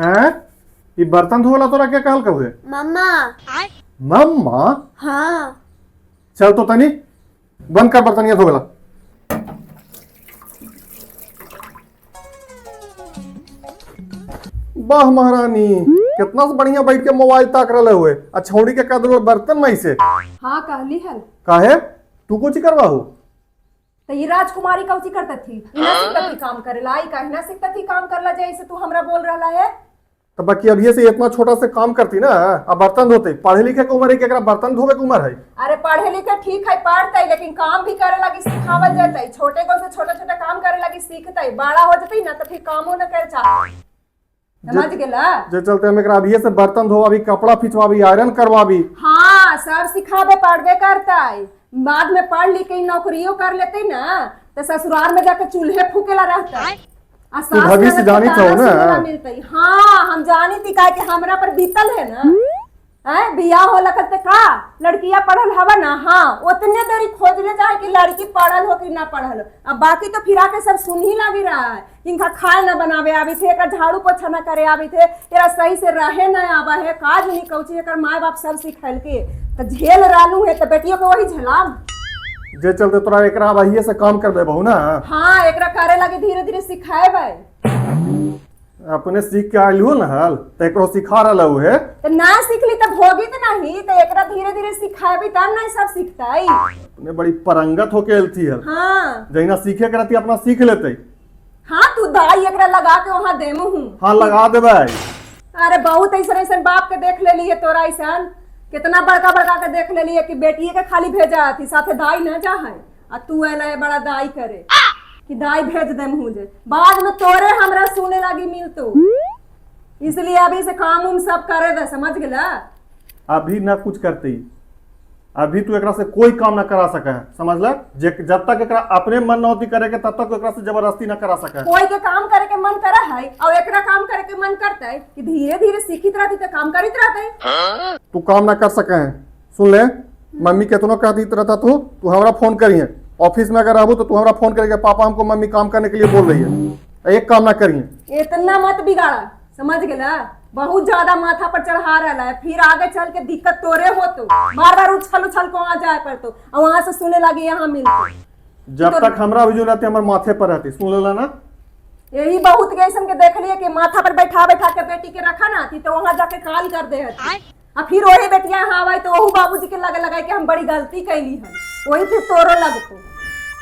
हैं? ई बर्तन धोला तोरा के कहल कहू है? मम्मा। मम्मा? हाँ। चल तो तनी बंद कर बर्तनिया धोला। वाह महारानी, कितना से बढ़िया बैठ के मोबाइल ताक रहे हुए आ छौड़ी के कह देलो बर्तन में से। हाँ, कहली हल। काहे, तू कुछ करवाहू? तो ये राजकुमारी कौची करता थी? इना सीखता थी काम करेला, आई काहे ना सीखता थी काम करला जैसे तू हमरा बोल रहा है। तो बाकी अभी से इतना छोटा से काम करती ना, अब बर्तन धोते, पढ़े लिखे के उम्र है कि एकरा बर्तन धोवे के उम्र है? अरे पढ़े लिखे ठीक है, पढ़ते, लेकिन काम भी करे लगी सिखावल जाते। छोटे को से छोटा छोटा काम करे लगी सीखते, बड़ा हो जाते ना तो फिर कामो न करे चाहे, समझ गेला? जे चलते हम एकरा अभी से बर्तन धोवाबी, कपड़ा खिंचवाबी, आयरन करवाबी। हाँ, सब सिखाबे पढ़बे करता है। बाद में पढ़ लिख के नौकरियों कर लेते ना तो ससुराल में जाके चूल्हे फूकेला रहता है आ तू सास भविष्य ननद के जानी ताना छहो ना? सुनेला मिलतई। हाँ, हम जानी थी, काहे कि हमरा पर बीतल है ना। हैं, बियाह होला करते का लड़कियां पढ़ल हवा ना? हाँ, उतने देरी खोजले जाए कि लड़की पढ़ल हो कि ना पढ़ल हो। अब बाकी तो फिर आके सब सुन ही लगी रहा है, इनका खाए ना बनावे आवी थे, एकर झाड़ू पोछा ना करे आवी थे, एरा सही से रहे ना आवा है, काज नहीं कौची। एकर माय बाप सब सिखल के तो झेल रहलू है, तो बेटियों के वही झेलाम। जे चलते तोरा एकरा अभी से काम करबे बहु ना। हाँ, एकरा करे लगे धीरे धीरे सिखाए। अपने सीख के आयल हो ना हल तो एकरो सिखा रहा है। तो ना सीखली तो भोगी तो नहीं, तो एकरा धीरे धीरे सिखाएबी तब ना सब सिखताई। अपने बड़ी परंगत होके एलथी हल। हाँ। जहिना सीखे के रहती अपना सीख लेते। हाँ, तू दाई एकरा लगा के वहां देमू हूँ। हाँ, लगा देबै। अरे बहुत ऐसा ऐसा बाप के देख लेली है, तोरा ऐसा कितना बड़का बड़का के देख लेली है कि बेटिए के खाली भेजा आती, साथे दाई ना जा है। आ तू एला है बड़ा दाई करे कि दाई भेज दे मुझे, बाद में तोरे हमरा सुने लगी मिलतो। इसलिए अभी से काम उम सब करे दे, समझ गेला? अभी ना कुछ करती, अभी तू एकरा से कोई काम ना करा सके है, समझला? जे जब तक एकरा अपने मन न होती करे के तब तक एकरा से जबरदस्ती ना करा सके है। कोई के काम करे के मन करे है और एकरा काम करे के मन करता है कि धीरे धीरे सीखित रहती तो काम करित रहते। तू काम ना कर सके है, सुन ले। मम्मी केतनो कहती रहता, तू तू हमरा फोन करिए। ऑफिस में अगर रहबू तो तू हमरा फोन करेगा, पापा हमको मम्मी काम करने के लिए बोल रही है। एक काम ना करिए। इतना मत बिगाड़ा, समझ गेला? बहुत ज्यादा माथा पर चढ़ा रहा है, फिर आगे चल के दिक्कत तोरे हो तो बार बार उछल उछल को वहां जाए पर तो और वहां से सुने लगी यहाँ मिलते। जब तक हमरा भी जो रहते हमारे माथे पर रहती, सुन लेला ना? यही बहुत के ऐसन के देख लिए कि माथा पर बैठा बैठा के बेटी के रखा ना थी तो वहां जाके काल कर दे हती। आ फिर वही बेटिया यहाँ आवाई तो वहू बाबूजी के लगे लगाई कि हम बड़ी गलती कैली है, वही फिर तोरो लगतो।